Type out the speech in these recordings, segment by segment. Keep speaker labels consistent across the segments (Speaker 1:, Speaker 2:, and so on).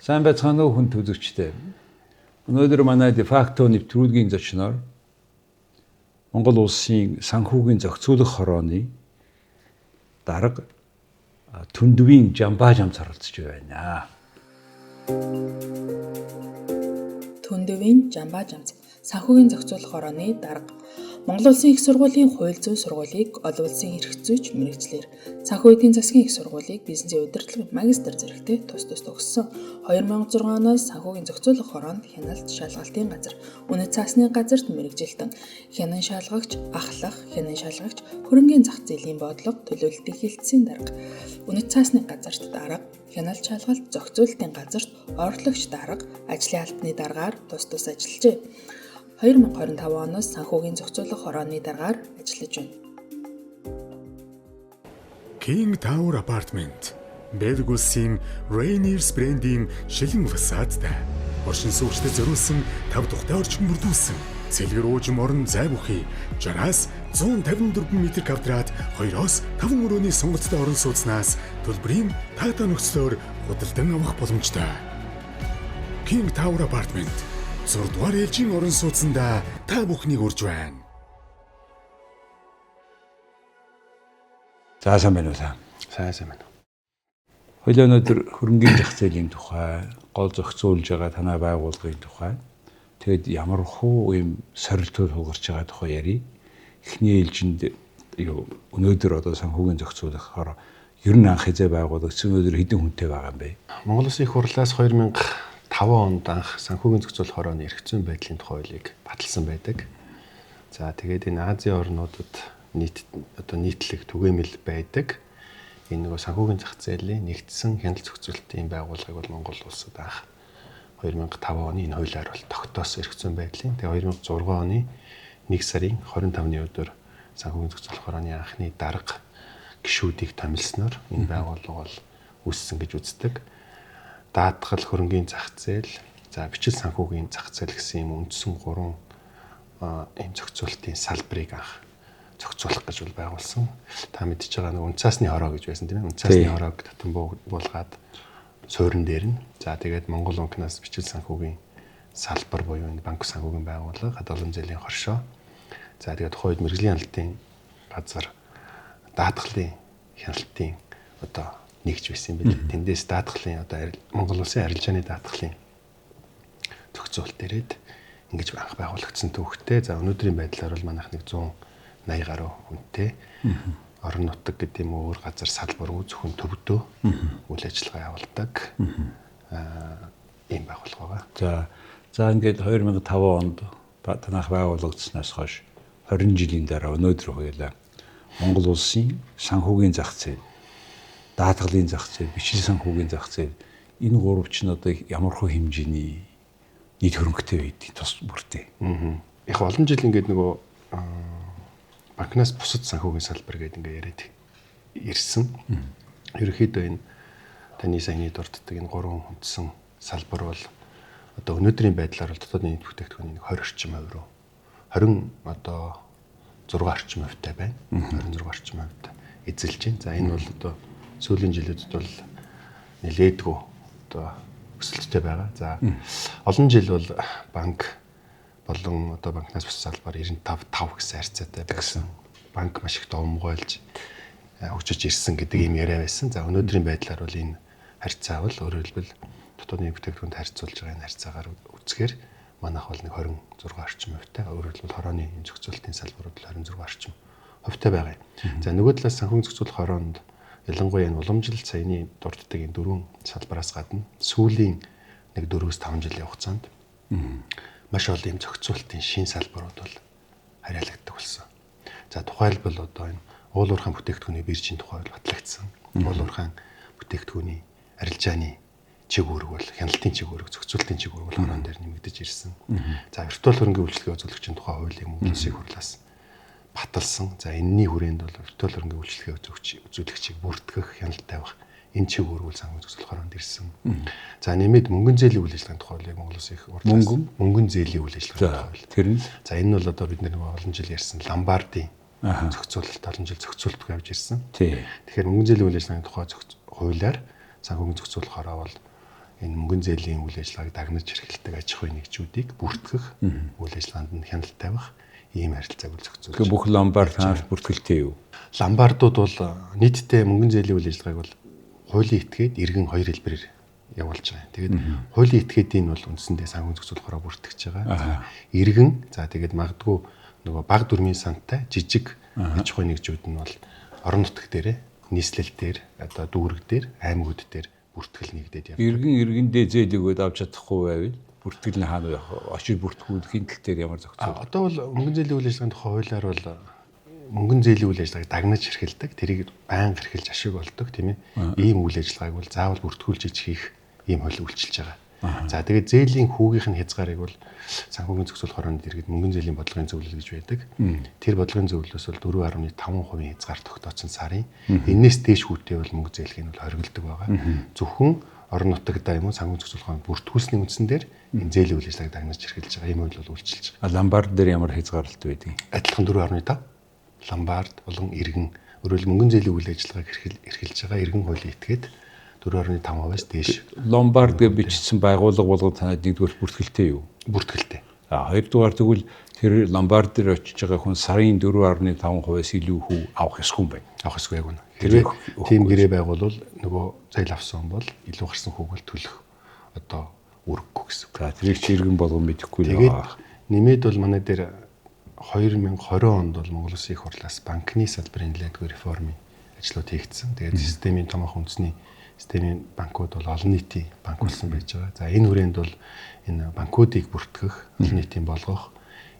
Speaker 1: Сайн байцгаана уу хүн үзэгчдээ. Өнөөдөр манай Дефакто нэвтрүүлгийн зочноор Монгол улсын санхүүгийн зохицуулах хорооны дарга Түндвийн Жамбаажамц оролцож байна.
Speaker 2: Түндвийн Жамбаажамц санхүүгийн зохицуулах хорооны дарга. Монгол Улсын их сургуулийн хууль зүйн сургуулийг олон улсын эрх зүйч мэргэжлээр, санхүү эдийн засгийн их сургуулийг бизнесийн удирдлагын магистр зэрэгтэй тус тус төгссөн. 2006 оноос санхүүгийн зохицуулах хороонд хяналт шалгалтын газар, үнэт цаасны газарт мэргэжилтэн, хянан шалгагч, ахлах, хянан шалгагч, хөрөнгийн зах зээлийн бодлого, төлөөлөлтийн хилцээний дарга, үнэт цаасны газарт дарга, хяналт шалгалт зохицуулалтын газарт орлогч дарга, ажлын албаны даргаар тус тус ажиллажээ. 2025 оноос санхүүгийн зохицуулах хорооны даргаар ажиллаж байна.
Speaker 3: King Tower Apartment Бэлг улсын Rainiers брендийн шилэн фасадтай. Оршин суугчдад зориулсан 5 тухтай орчин бүрдүүлсэн. Цэлгэр уужим орон зай бүхий 60-аас 154 м квадрат 2-оос 5 өрөөний сонголттой орон сууцнаас төлбөрийн таатай нөхцлөөр худалдан авах боломжтой. King Tower Apartment 6 дугаар ээлжийн орон сууцнда та бүхнийг урьж байна.
Speaker 1: За сайн байна уу та?
Speaker 4: Сайн байна.
Speaker 1: Хоёлаа өнөөдөр хөрөнгийн зах зээлийн тухай, гол зохицуулж байгаа танай байгууллагын тухай, тэгэд ямар хуу ийм сорилтууд хулгарч байгаа тухай ярив. Эхний ээлжинд юу өнөөдөр одоо санхүүгийн зохицуулах хороо ер нь анх хязээ байгуулагдсан өнөөдөр хэдэн хүнтэй байгаа юм бэ?
Speaker 4: Монгол Улсын их хурлаас 2005 онд анх санхүүгийн зохицуулах хорооны эрх зүйн байдлын тухай хуулийг баталсан байдаг. За тэгээд энэ Азийн орнуудад нийт одоо нийтлэг түгээмэл байдаг. Энэ нөгөө санхүүгийн зах зээлийн нэгдсэн хяналт зохицуулалтын байгууллагыг бол Монгол улсад анх 2005 оны энэ хуулиар бол тогтоосон эрх зүйн байдлын. Тэгээд 2006 оны 1 сарын 25-ны өдөр санхүүгийн зохицуулах хорооны анхны дарга гишүүдийг томилсноор энэ байгууллага бол үүссэн гэж үздэг. Даатгал хөрөнгийн зах зээл, за бичил санхүүгийн зах зээл гэсэн юм үндсэн гурван ийм зохицуултын салбарыг анх зохицуулах гэж бол байгуулсан. Та мэдж байгаа нэг үнцаасны хороо гэж байсан тийм ээ. Үнцаасны хороог татан буулгаад суурин дээр нь. За тэгээд Монгол банкнаас бичил санхүүгийн салбар буюу энэ банк санхүүгийн байгууллага, хадгаламж зээлийн хоршоо. За тэгээд тухайн үед мэргэжлийн хяналтын газар даатгалын хяналтын одоо нэгж байсан юм билээ. Тэндээс даатгалын одоо Монгол улсын арилжааны даатгалын зохицуулалт ирээд ингэж анх байгуулагдсан түүхтэй. За өнөөдрийн байдлаар бол манайх нэг 180 гаруй хүнтэй. Орон нутаг гэдэг юм уу өөр газар салбаргүй зөвхөн төвдөө үйл ажиллагаа явуулдаг. Ийм байгууллага
Speaker 1: байгаа. За ингээд 2005 онд танайх байгуулагдсанаас хойш 20 жилийн дараа өнөөдөр хоёулаа Монгол улсын санхүүгийн зах зээл, даатгалын зах зээл, бичил санхүүгийн зах зээл энэ гурав чинь одоо ямар хөө хэмжээний нийт хөрөнгөтэй байдгийг тус бүртээ.
Speaker 4: Яг олон жил ингээд нөгөө банкнаас бусад санхүүгийн салбар гэдэг ингээд яриад ирсэн. Ерөнхийдөө энэ таны саяны дурддаг энэ гурван үндсэн салбар бол одоо өнөөдрийн байдлаар бол дотоодын нийт бүтээгдэхүүний 20 орчим хувь руу 20 одоо 6 орчим хувьтай байна. 26 орчим хувьтай эзэлж байна. За энэ бол одоо сүүлийн жилүүдэд бол нэлээдгүй одоо өсөлттэй байгаа. За олон жил бол банк болон одоо банкнаас бус салбар 95 5 гэсэн харьцаатай байсан. Банк маш их довмгойлж хөгжиж ирсэн гэдэг ийм яриа байсан. За өнөөдрийн байдлаар бол энэ харьцаа бол өөрөөр хэлбэл дотоодын бүтээгдэхүүнд харьцуулж байгаа энэ харьцаагаар үзэхээр манайх бол нэг 26 орчим хувьтай. Өөрөөр хэлбэл хорооны зохицуулалтын салбарууд бол 26 орчим хувьтай байгаа юм. За нөгөө талаас санхүүгийн зохицуулах хороонд ялангуяа энэ уламжлалт саяны дурддаг энэ дөрвөн салбараас гадна сүүлийн нэг 4-5 жилийн хугацаанд маш олон юм зохицуултын шин салбарууд бол харьяалагддаг болсон. За тухайлбал одоо энэ уул уурхайн бүтээгдэхүүний биржийн тухай бол батлагдсан. Уул уурхайн бүтээгдэхүүний арилжааны чиг үүрэг бол хяналтын чиг үүрэг, зохицуултын чиг үүрэг бол хороон дээр нэмэгдэж ирсэн. За виртуал хөрөнгийн үйлчилгээ үзүүлэгчийн тухай хуулийг Монгол Улсын хурлаас баталсан. За энэний хүрээнд бол виртуал хөрөнгийн үйлчилгээ үзүүлэгчийг бүртгэх, хяналт тавих энэ чиг үүрэг бол санхүүгийн зохицуулах хороонд ирсэн. За нэмээд мөнгөн зээлийн үйл ажиллагааны тухай хуулийг Монгол Улсын их хурлаас мөнгөн зээлийн үйл ажиллагааны тухай хууль.
Speaker 1: Тэр нь
Speaker 4: за энэ нь бол одоо бид нэг олон жил ярьсан ломбардын зохицуулалт олон жил зохицуултгүй явж ирсэн. Тэгэхээр мөнгөн зээлийн үйл ажиллагааны тухай хуулиар санхүүгийн зохицуулах хороо бол энэ мөнгөн зээлийн үйл ажиллагааг дагнаж эрхэлдэг аж ахуйн нэгжүүдийг бүртгэх, үйл ажиллагаанд нь хяналт тавих ийм харилцааг үл зохицуулж.
Speaker 1: Тэгэхээр бүх ломбард танаас бүртгэлтэй юу?
Speaker 4: Ломбардууд бол нийтдээ мөнгөн зээлийн үйл ажиллагааг бол хуулийн этгээд иргэн хоёр хэлбэрээр явуулж байгаа юм. Тэгээд хуулийн этгээдийн бол үндсэндээ санхүү зохицуулахаараа бүртгэж байгаа. Иргэн за тэгээд магадгүй нөгөө баг дүрмийн сантай жижиг аж ахуйн нэгжүүд нь бол орон нутг дээрээ нийслэл дээр одоо дүүрэг дээр аймагуд дээр бүртгэл нэгдээд явдаг.
Speaker 1: Иргэн иргэндээ зээл өгөөд авч чадахгүй байвал бүртгэл нь хаана очиж бүртгүүлэхийн тал дээр ямар зохицол?
Speaker 4: Одоо бол мөнгөн зээлийн үйл ажиллагааны тухай хуулиар бол мөнгөн зээлийн үйл ажиллагааг дагнаж эрхэлдэг, тэрийг байнга эрхэлж ашиг олдог, тийм ээ. Ийм үйл ажиллагааг бол заавал бүртгүүлж иж хийх ийм хууль үйлчилж байгаа. За тэгээд зээлийн хүүгийнх нь хязгаарыг бол санхүүгийн зохицуулах хороонд иргэд мөнгөн зээлийн бодлогын зөвлөл гэж байдаг. Тэр бодлогын зөвлөлөөс бол 4.5% хязгаар тогтооцсон сарын. Энээс дээш хүүтэй бол мөнгө зээлэх нь бол хоригддаг байгаа. Зөвхөн орон нутагтаа юм уу санхүүгийн зохицуулах хороонд бүртгүүлсний үндсэн дээр энэ зээлийн үйл ажиллагааг дагнаж эрхэлж байгаа ийм хууль бол үйлчилж
Speaker 1: байгаа. Ломбард дээр ямар хязгаарлалт байдгийг?
Speaker 4: Адилхан 4.5. Ломбард болон иргэн өөрөөр мөнгөн зээлийн үйл ажиллагааг эрхэлж байгаа иргэн хуулийн этгээд 4.5%-аас дээш.
Speaker 1: Ломбард гэж бичсэн байгууллага болгон танад нэгдүгээр бүртгэлтэй юу?
Speaker 4: Бүртгэлтэй.
Speaker 1: А хоёрдугаар тэгвэл тэр ломбард дээр очиж байгаа хүн сарын 4.5%-аас илүү хүү авах ёсгүй юм байна.
Speaker 4: Авах ёсгүй яг үнэ. Хэрвээ тийм гэрээ байгуулвал нөгөө зээл авсан бол илүү гарсан хүүг бол төлөх одоо үүрэггүй гэсэн үг.
Speaker 1: За тэрийг чи иргэн болгон мэдэхгүй л
Speaker 4: байгаа. Нэмээд бол манай дээр 2020 онд бол Монгол Улсын их хурлаас банкны салбарын нэлээдгүй реформын ажлууд хийгдсэн. Тэгээд системийн томоохон үндэсний системийн банкуд бол олон нийтийн банк болсон байж байгаа. За энэ хүрээнд бол энэ банкуудыг бүртгэх, олон нийтийн болгох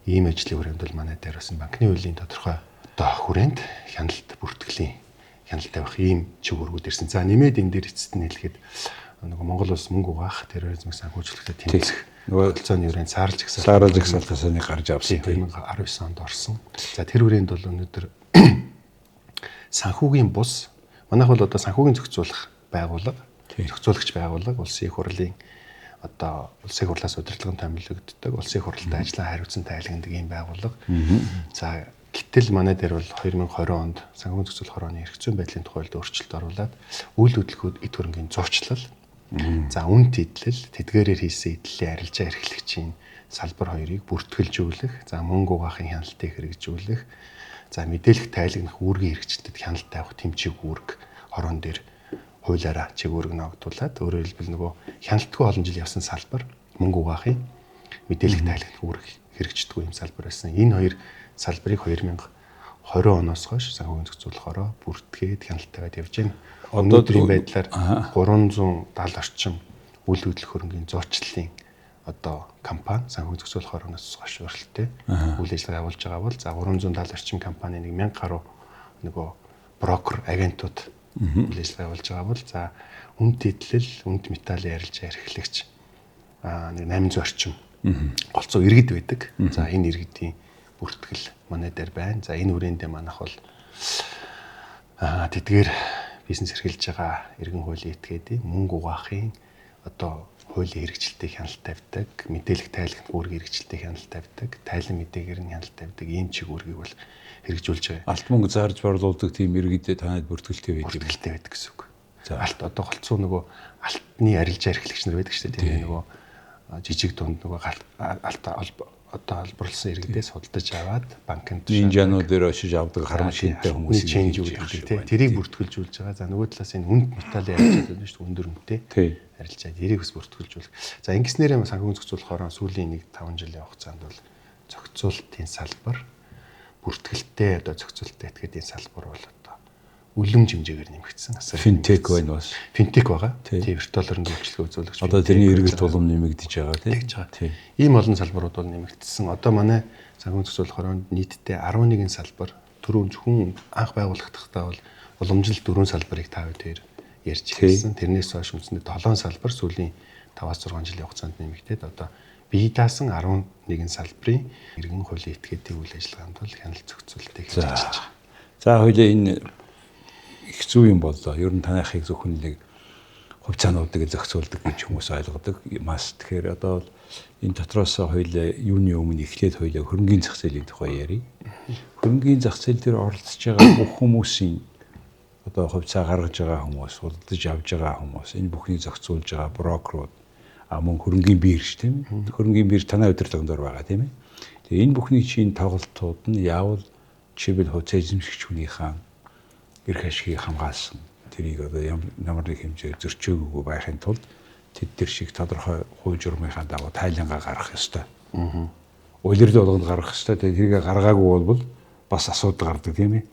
Speaker 4: ийм ажлын хүрээнд бол манай дээр бас банкны хуулийн тодорхой одоо хүрээнд хяналт бүртгэлийн хяналт тавих ийм чиг үүргүүд ирсэн. За нэмээд энэ дээр эцэст нь хэлэхэд нөгөө Монгол улс мөнгө угаах, терроризмыг санхүүжүүлэхдээ тэмцэх
Speaker 1: нөгөө
Speaker 4: төлцөөний хүрээнд саарл жагсаалт
Speaker 1: саарл жагсаалтаас нэг гарч авсан.
Speaker 4: 2019 онд орсон. За тэр хүрээнд бол өнөөдөр санхүүгийн бус манайх бол одоо санхүүгийн зохицуулах байгууллага, зохицуулагч байгууллага, улсын их хурлын одоо улсын их хурлаас удирдлагын томилогддог, улсын их хурлтай ажиллаа хариуцсан тайлагнадаг ийм байгууллага. За гэтэл манай дээр бол 2020 онд санхүүгийн зохицуулах хорооны эрх зүйн байдлын тухай хуульд өөрчлөлт оруулаад үйл хөдлөхөд эд хөрөнгийн зуучлал, за үнэт эдлэл, тэдгээрээр хийсэн эдлийн арилжаа эрхлэгчийн салбар хоёрыг бүртгэлжүүлэх, за мөнгө угаахын хяналтыг хэрэгжүүлэх, за мэдээлэх тайлагнах үүргийн хэрэгжилтэд хяналт тавих тэмцээг үүрэг хороон дээр хуулиараа чиг үүрэг ногдуулаад өөрөөр хэлбэл нөгөө хяналтгүй олон жил явсан салбар мөнгө угаахын мэдээлэх тайлагнах үүрэг хэрэгждэггүй юм салбар байсан. Энэ хоёр салбарыг 2020 оноос хойш санхүүгийн зохицуулахаараа бүртгээд хяналт тавиад явж байна. Өнөөдрийн байдлаар 370 орчим үйл хөдлөх хөрөнгийн зуучлалын одоо компани санхүүгийн зохицуулах хорооноос хойш өрөлттэй үйл ажиллагаа явуулж байгаа бол за 370 орчим компани нэг 1000 гаруй нөгөө брокер агентууд үйл ажиллагаа явуулж байгаа бол за үнэт эдлэл, үнэт металлын арилжаа эрхлэгч нэг 800 орчим голцоо иргэд байдаг. За энэ иргэдийн бүртгэл манай дээр байна. За энэ хүрээндээ манайх бол тэдгээр бизнес эрхэлж байгаа иргэн хуулийн этгээдийн мөнгө угаахын одоо хуулийн хэрэгжилтийг хяналт тавьдаг, мэдээлэх тайлгнах үүрэг хэрэгжилтийг хяналт тавьдаг, тайлан мэдээгээр нь хяналт тавьдаг ийм чиг үүргийг бол хэрэгжүүлж байгаа.
Speaker 1: Алт мөнгө зарж борлуулдаг тийм иргэдэд танад бүртгэлтэй байдаг.
Speaker 4: Бүртгэлтэй байдаг гэсэн үг. За алт одоо голцоо нөгөө алтны арилжаа эрхлэгч нар байдаг шүү дээ. Тийм нөгөө жижиг дунд нөгөө алт одоо олборлсон иргэдээс худалдаж аваад банкнд
Speaker 1: нинжануу дээр очиж авдаг харам шинтэй хүмүүсийг
Speaker 4: ченж өгдөг тийм тэрийг бүртгэлжүүлж байгаа. За нөгөө талаас энэ хүнд металлын арилжаад байна шүү дээ өндөр үнэтэй арилжаад тэрийг бас бүртгэлжүүлэх. За ингэснээрээ санхүүгийн зохицуулах хорон сүүлийн нэг 5 жилийн хугацаанд бол зохицуултын салбар бүртгэлтэй одоо зохицуулттай этгээдийн салбар бол одоо үлэмж хэмжээгээр нэмэгдсэн.
Speaker 1: Финтек байна бас.
Speaker 4: Финтек байгаа. Тийм виртуал хөрөнгө үйлчилгээ үзүүлэгч.
Speaker 1: Одоо тэрний эргэлт улам нэмэгдэж байгаа тийм.
Speaker 4: Тэгж байгаа. Ийм олон салбарууд бол нэмэгдсэн. Одоо манай санхүүгийн зохицуулах хороонд нийтдээ 11 салбар түрүүн зөвхөн анх байгуулагдахдаа бол уламжлалт 4 салбарыг та хоёр ярьж ирсэн. Тэрнээс хойш үндсэндээ 7 салбар сүүлийн 5-6 жилийн хугацаанд нэмэгдээд одоо бие даасан 11 салбарын иргэн хуулийн этгээдийн үйл ажиллагаанд бол хяналт зохицуултыг хийж ажиллаж байгаа.
Speaker 1: За хоёлаа энэ их зүй юм боллоо. Ер нь танайхыг зөвхөн нэг хувьцаануудыг зохицуулдаг гэж хүмүүс ойлгодог. Мас тэгэхээр одоо бол энэ дотроос хоёлаа юуны өмнө эхлээд хоёлаа хөрөнгийн зах зээлийн тухай ярья. Хөрөнгийн зах зээл дээр оролцож байгаа бүх хүмүүсийн одоо хувьцаа гаргаж байгаа хүмүүс, худалдаж авж байгаа хүмүүс, энэ бүхнийг зохицуулж байгаа брокерууд, мөн хөрөнгийн бирж тийм ээ. Хөрөнгийн бирж танай удирдлагын дор байгаа тийм ээ. Тэгээ энэ бүхний чинь тоглолтууд нь яавал жишээлбэл хувьцаа эзэмшигч хүнийхээ эрх ашигыг хамгаалсан тэрийг одоо ямар нэг хэмжээ зөрчөөгүй байхын тулд тэд тэр шиг тодорхой хууль журмынхаа дагуу тайлангаа гаргах ёстой. Улирал болгонд гаргах ёстой. Тэгээ тэрийг гаргаагүй бол бас асуудал гардаг тийм ээ.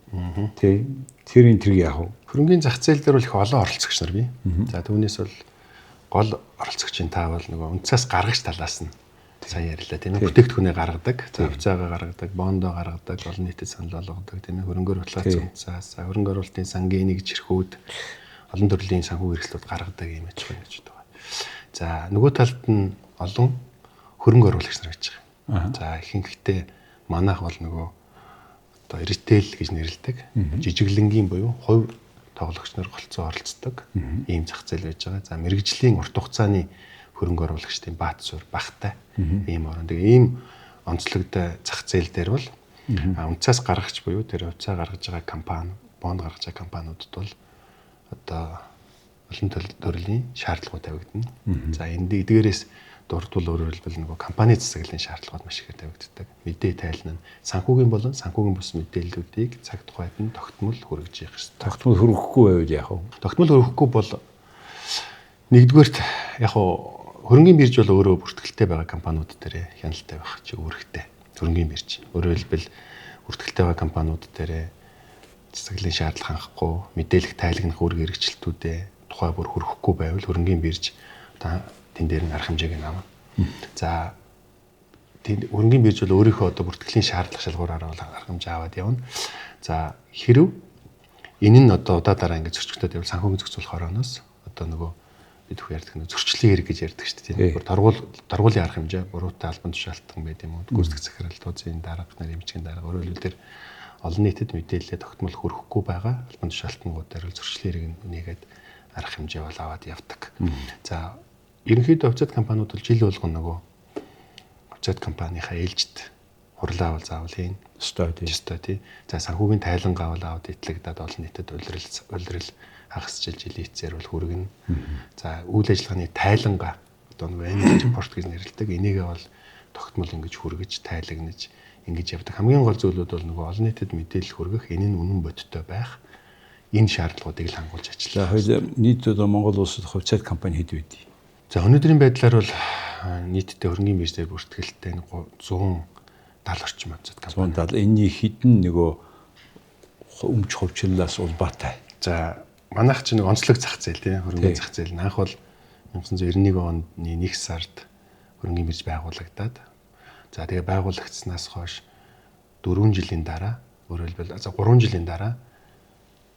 Speaker 1: Тий. Тэр энэ тэрийг яах вэ?
Speaker 4: Хөрөнгийн зах зээл дээр бол их олон оролцогч нар бий. За түүнээс бол гол оролцогчийн та бол нөгөө үнцээс гаргагч талаас нь сайн ярьлаа тийм ээ. Бүтээгдэхүүнээ гаргадаг, за хувьцаагаа гаргадаг, бондоо гаргадаг, олон нийтэд санал болгодог тийм ээ. Хөрөнгө оруулалтын үнцээс, хөрөнгө оруулалтын сангийн нэг чирхүүд олон төрлийн санхүү хэрэгслүүд гаргадаг юм аж ахуй гэж байна. За нөгөө талд нь олон хөрөнгө оруулагч нар байж байгаа. За ихэнхдээ манайх бол нөгөө одоо ритейл гэж нэрлэдэг. Жижиглэнгийн буюу хувь тоглогч нар голцоо оролцдог ийм зах зээл байж байгаа. За мэрэгжлийн урт хугацааны хөрөнгө оруулагчдын баат суурь багтай ийм орон. Тэгээ ийм онцлогтой зах зээл дээр бол үнцээс гаргагч буюу тэр хувьцаа гаргаж байгаа компани, бонд гаргаж байгаа компаниудад бол одоо олон төрлийн шаардлагууд тавигдана. За энд эдгээрээс дурдвал өөрөөр хэлбэл нөгөө компани засаглалын шаардлагууд маш ихээр тавигддаг. Мэдээ тайлна нь санхүүгийн болон санхүүгийн бус мэдээллүүдийг цаг тухайд нь тогтмол хүргэж явах ёстой.
Speaker 1: Тогтмол хүргэхгүй байвал яах вэ?
Speaker 4: Тогтмол хүргэхгүй бол нэгдүгээрт яг хөрөнгийн бирж бол өөрөө бүртгэлтэй байгаа компаниуд дээр хяналт тавих чи үүрэгтэй. Хөрөнгийн бирж. Өөрөөр хэлбэл бүртгэлтэй байгаа компаниуд дээр засаглалын шаардлага хангахгүй, мэдээлэх тайлагнах үүрэг хэрэгжилтүүдээ тухай бүр хүргэхгүй байвал хөрөнгийн бирж одоо тэн дээр нь арга хэмжээг нь авна. За тэнд хөрөнгийн бирж бол өөрийнхөө одоо бүртгэлийн шаардлага шалгуураараа бол арга хэмжээ аваад явна. За хэрв энэ нь одоо удаа дараа ингэж зөрчигдөд явал санхүүгийн зохицуулах хорооноос одоо нөгөө бид бүх ярьдаг нэг зөрчлийн хэрэг гэж ярьдаг шүү дээ. Бүр торгуулийн арга хэмжээ, буруутай албан тушаалтан байд юм уу, гүйцэтгэх захирал, туузын дарга, нар эмчгийн дарга, өөрөөр хэлбэл тэр олон нийтэд мэдээлэлээ тогтмол хүргэхгүй байгаа албан тушаалтангууд дээр бол зөрчлийн хэрэг нэгээд арга хэмжээ бол аваад явдаг. За ерөнхийдөө хувьцаат компаниуд бол жил болгон нөгөө хувьцаат компанийнхаа ээлжид хурлаа авал заавал хийн.
Speaker 1: Ёстой тий.
Speaker 4: Ёстой тий. За санхүүгийн тайлангаа бол аваад итлэгдээд олон нийтэд улирал хагас жил жилийн эцсээр бол хүргэнэ. За үйл ажиллагааны тайлангаа одоо нөгөө annual report гэж нэрлэдэг. Энийгээ бол тогтмол ингэж хүргэж тайлагнаж ингэж явдаг. Хамгийн гол зүйлүүд бол нөгөө олон нийтэд мэдээлэл хүргэх, энэ нь үнэн бодиттой байх. Энэ шаардлагуудыг л хангуулж ажиллаа.
Speaker 1: За хоёул нийт одоо Монгол улсад хувьцаат компани хэд байдгийг?
Speaker 4: За өнөөдрийн байдлаар бол нийтдээ хөрөнгийн бирж дээр бүртгэлтэй 170 орчим хувьцаат компани.
Speaker 1: 170. Энэний хэдэн нөгөө өмч хувьчлалаас улбаатай.
Speaker 4: За манайх чинь нэг онцлог зах зээл тийм хөрөнгийн зах зээл. Анх бол 1991 оны 1 сард хөрөнгийн бирж байгуулагдаад за тэгээ байгуулагдсанаас хойш 4 жилийн дараа өөрөөр хэлбэл за 3 жилийн дараа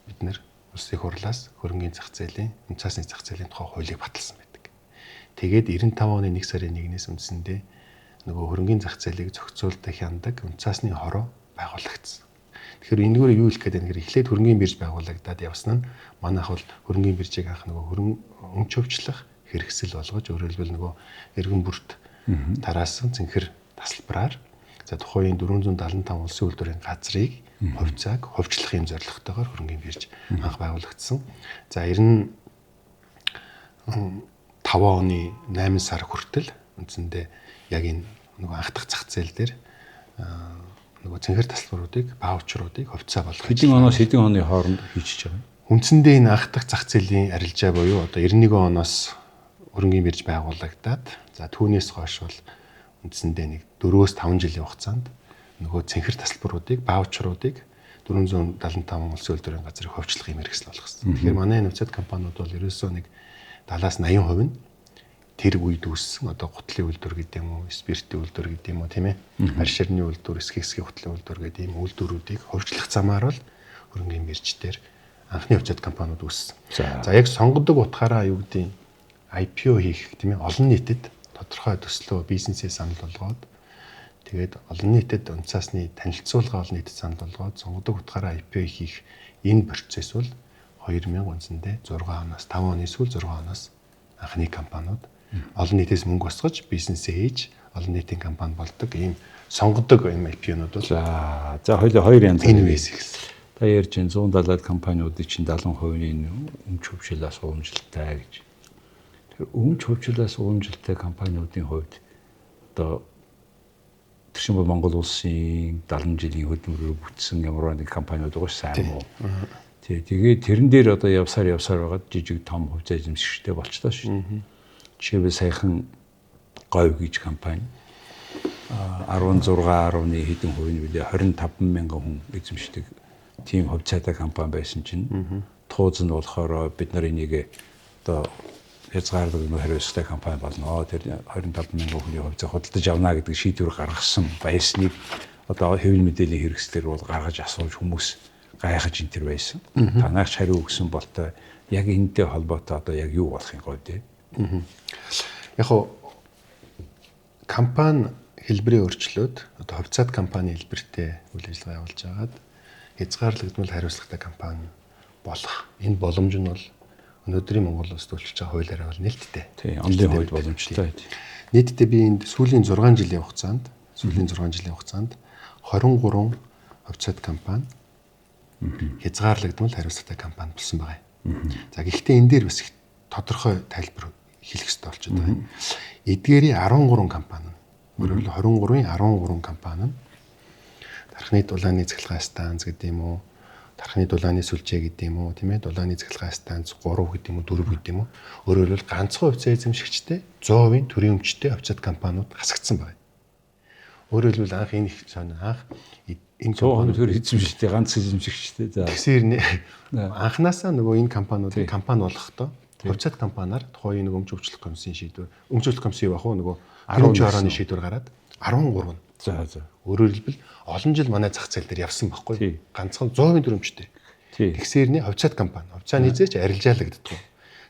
Speaker 4: бид нэр улсын хурлаас хөрөнгийн зах зээлийн үнцаасны зах зээлийн тухай хуулийг баталсан байдаг. Тэгээд 95 оны 1 сарын 1-ээс үндсэндээ нөгөө хөрөнгийн зах зээлийг зохицуулдаг хяндаг үнцаасны хороо байгуулагдсан. Тэгэхээр энэгээр юу хэлэх гээд байна гэхээр эхлээд хөрөнгийн бирж байгуулагдаад явсан нь манайх бол хөрөнгийн биржийг анх нөгөө хөрөн өмч хөвчлөх хэрэгсэл болгож өөрөөр хэлбэл нөгөө эргэн бүрт тараасан цэнхэр тасалбараар за тухайн 475 улсын үйлдвэрийн газрыг хувьцааг хувьчлах юм зорилготойгоор хөрөнгийн бирж анх байгуулагдсан. За 95 оны 8 сар хүртэл үндсэндээ яг энэ нөгөө анх дахь зах зээл дээр нөгөө цэнхэр тасалбаруудыг, ваучруудыг хувьцаа болгох.
Speaker 1: Хэдэн оноос хэдэн оны хооронд хийчихэж байгаа юм?
Speaker 4: Үндсэндээ энэ анх дахь зах зээлийн арилжаа буюу одоо 91 оноос хөрөнгийн бирж байгуулагдаад за түүнээс хойш бол үндсэндээ нэг 4-5 жилийн хугацаанд нөгөө цэнхэр тасалбаруудыг, ваучруудыг 475 улсын үйлдвэрийн газрыг хувьчлах юм хэрэгсэл болгосон. Тэгэхээр манай энэ хувьцаат компаниуд бол ерөөсөө нэг 70-аас 80% нь тэр үед үүссэн одоо гутлын үйлдвэр гэдэг юм уу, спиртийн үйлдвэр гэдэг юм уу, тийм ээ. Арширны үйлдвэр, эсхийг гутлын үйлдвэр гэдэг ийм үйлдвэрүүдийг хувьчлах замаар бол хөрөнгийн бирж дээр анхны хувьцаат компаниуд үүссэн. За яг сонгодог утгаараа юу гэдэг IPO хийх тийм ээ олон нийтэд тодорхой төслөө бизнесээ санал болгоод тэгээд олон нийтэд унцаасны танилцуулга олон нийтэд санал болгоод сонгодог утгаараа IPO хийх энэ процесс бол 2000 үндсэндээ 6 оноос 5 оны сүүл 6 оноос анхны компаниуд олон нийтээс мөнгө босгож бизнесээ хийж олон нийтийн компани болдог ийм сонгодог ийм IPO-нууд бол
Speaker 1: за хоёул хоёр янз
Speaker 4: энэ үеэс ихсэн.
Speaker 1: Та ярьж байна 170-аад компаниудын чинь 70% нь өмч хөвчлөөс уламжлалтай гэж. Тэр өмч хөвчлөөс уламжлалтай компаниудын хувьд одоо тэр чинь бол Монгол улсын 70 жилийн хөдөлмөрөөр бүтсэн ямар нэг компаниуд байгаа ш сайн муу. Тий, тэгээд тэрэн дээр одоо явсаар байгаад жижиг том хувьцаа эзэмшигчтэй болчлоо шүү. Жишээлбэл саяхан Говь гэж компани 16.1 хэдэн хувийн билээ 25 мянган хүн эзэмшдэг тийм хувьцаатай компани байсан чинь тууз нь болохоор бид нар энийг одоо хязгаарлагдмал хариуцлагатай компани болно. Тэр 25 мянган хүний хувьцаа худалдаж авна гэдэг шийдвэр гаргасан байсныг одоо хэвлэл мэдээллийн хэрэгслэр бол гаргаж асууж хүмүүс гайхаж энэ төр байсан. Танайх ч хариу өгсөн болтой яг энэтэй холбоотой одоо яг юу болох юм Говь дээ?
Speaker 4: Яг хоо компани хэлбэрээ өөрчлөөд одоо хувьцаат компани хэлбэртэй үйл ажиллагаа явуулж агаад хязгаарлагдмал хариуцлагатай компани болох энэ боломж нь бол өнөөдрийн Монгол улсад үйлчилж байгаа хуулиараа бол нээлттэй.
Speaker 1: Тийм, онлын хувьд боломжтой.
Speaker 4: Нийтдээ би энд сүүлийн 6 жилийн хугацаанд 23 хувьцаат компани хязгаарлагдмал хариуцлагатай компани болсон байгаа юм. За гэхдээ энэ дээр бас их тодорхой тайлбар хэлэх хэрэгтэй болчиход байгаа юм. Эдгээрийн 13 компани нь, өөрөөр хэлбэл 23-ын 13 компани нь тархины дулааны цахилгаан станц гэдэг юм уу, тархины дулааны сүлжээ гэдэг юм уу, тийм ээ, дулааны цахилгаан станц 3 гэдэг юм уу, 4 гэдэг юм уу. Өөрөөр хэлбэл ганцхан хувьцаа эзэмшигчтэй 100% төрийн өмчтэй хувьцаат компаниуд хасагдсан байна. Өөрөөр хэлбэл анх энэ их сонь анх энэ
Speaker 1: компаниуд төр эзэмшигчтэй ганц эзэмшигчтэй. За
Speaker 4: тэгсээр анханасаа нөгөө энэ компаниудыг компани болгохдоо хувьцаат компаниар тухайн нэг өмч өвчлөх комиссийн шийдвэр, өмч өвчлөх комисс юу ах вэ нөгөө төрийн хорооны шийдвэр гараад 13 нь.
Speaker 1: За за.
Speaker 4: Өөрөөр хэлбэл олон жил манай зах зээл дээр явсан байхгүй. Ганцхан 100% төрөмжтэй. Тэгсээр нь хувьцаат компани. Хувьцаа нийзээч арилжаалагддаг.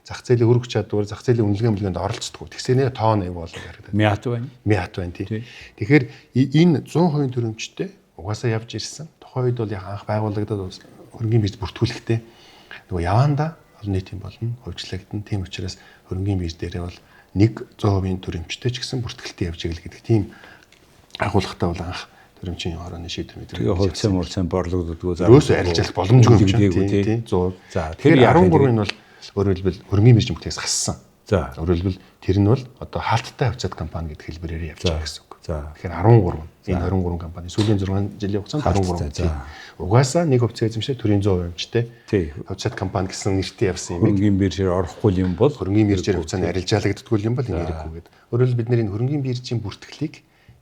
Speaker 4: Зах зээлийн хөрөх чадвар, зах зээлийн үнэлгээ мөлгээнд оролцдог. Тэгсээр нь тоон аяг болон яригдаад.
Speaker 1: Мят байна.
Speaker 4: Мят байна тий. Тэгэхээр энэ 100% төрөмжтэй угаасаа явж ирсэн. Тухайн үед бол яг анх байгуулагдаад хөрөнгөний бирж бүртгүүлэхдээ нөгөө яваандаа олон нийтийн болно, хувьчлагдана. Тийм учраас хөрөнгөний бирж дээрээ бол нэг 100% төрөмжтэй ч гэсэн бүртгэлтэй явж игэл гэдэг тийм агуулгатай бол анх төрөмжийн хорооны шийдвэр мэдээ.
Speaker 1: Тэгээ хувьцаа мурцаа борлогддгоо
Speaker 4: за. Ерөөсөө арилжаалах боломжгүй юм чинь тий 100.
Speaker 1: За
Speaker 4: тэгэхээр 13 нь бол өөрөөр хэлбэл хөрөнгөний биржийн бүтээс хассан.
Speaker 1: За
Speaker 4: өөрөөр хэлбэл тэр нь бол одоо хаалттай хувьцаат компани гэдэг хэлбэрээр явж байгаа гэсэн үг.
Speaker 1: За
Speaker 4: тэгэхээр 13 энэ 23 компани сүүлийн 6 жилийн хугацаанд 13.
Speaker 1: За
Speaker 4: угаасаа нэг хувьцаа эзэмшээ төрийн 100% өмчтэй хувьцаат компани гэсэн нэртэй явсан юм.
Speaker 1: Хөрөнгөний биржээр орохгүй юм бол
Speaker 4: хөрөнгөний биржээр хувьцааны арилжаалагддаггүй юм бол энэ хэрэггүй гэдэг. Өөрөөр хэлбэл бид нэр энэ хөрөнгөний биржийн бүртгэлийг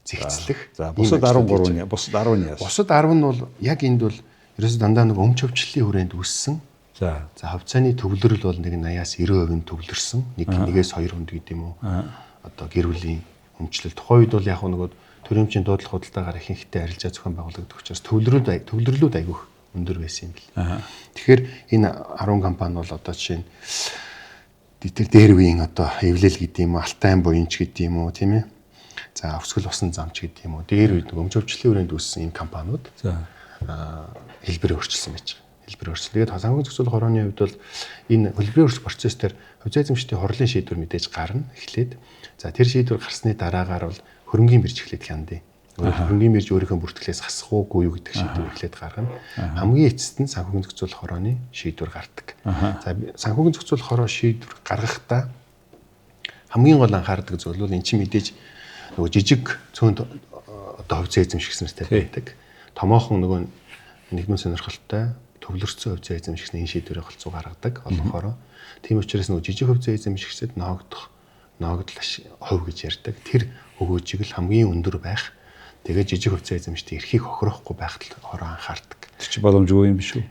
Speaker 4: зэгцлэх.
Speaker 1: За бусад 13 нь бусад 10 нь яасан.
Speaker 4: Бусад 10 нь бол яг энд бол ерөөсө дандаа нэг өмч хөвчлөлийн хүрээнд үүссэн.
Speaker 1: За
Speaker 4: за хувьцааны төвлөрөл бол нэг 80-аас 90% төвлөрсөн. Нэг нэгээс 2 хүнд гэдэг юм уу. Одоо гэр бүлийн өмчлөл. Тухайн үед бол яг нөгөө төрөмжийн дуудлага худалдаагаар ихэнхдээ арилжаа зохион байгуулагдах учраас төвлөрлүүд айгүйх өндөр байсан юм бэл. Тэгэхээр энэ 10 компани бол одоо жишээ нь тэр дээр үеийн одоо эвлэл гэдэг юм уу, алтайн буянч гэдэг юм уу, тийм ээ. За өсгөл усан замч гэдэг юм уу. Дээр үед нөгөө өмч хөвчлөлийн хүрээнд үүссэн ийм компаниуд
Speaker 1: за
Speaker 4: хэлбэрээ өөрчилсөн байж байгаа. Хэлбэрээ өөрчилсөн. Тэгээд санхүүгийн зохицуулах хорооны хувьд бол энэ хэлбэрийн өөрчлөх процесс дээр хувьцаа эзэмшигчдийн хурлын шийдвэр мэдээж гарна эхлээд. За тэр шийдвэр гарсны дараагаар бол хөрөнгөний бирж эхлээд хяндیں۔ Хөрөнгөний бирж өөрийнхөө бүртгэлээс хасах уугүй юу гэдэг шийдвэр эхлээд гаргана. Хамгийн эцэст нь санхүүгийн зохицуулах хорооны шийдвэр гардаг. За санхүүгийн зохицуулах хороо шийдвэр гаргахдаа хамгийн гол анхаардаг зүйл бол эн чинь мэдээж нөгөө жижиг цөөн одоо хувьцаа эзэмшигч нартай байдаг. Томоохон нөгөө нийгмийн сонирхолтой төвлөрсөн хувьцаа эзэмшигч энэ шийдвэрийг голцоо гаргадаг олонхороо. Тийм учраас нөгөө жижиг хувьцаа эзэмшигчдэд ноогдох ноогдол хувь гэж ярьдаг. Тэр өгөөжийг л хамгийн өндөр байх. Тэгээд жижиг хувьцаа эзэмшигчдийн эрхийг хохирохгүй байхад хороо анхаардаг.
Speaker 1: Тэр чи боломжгүй юм биш үү?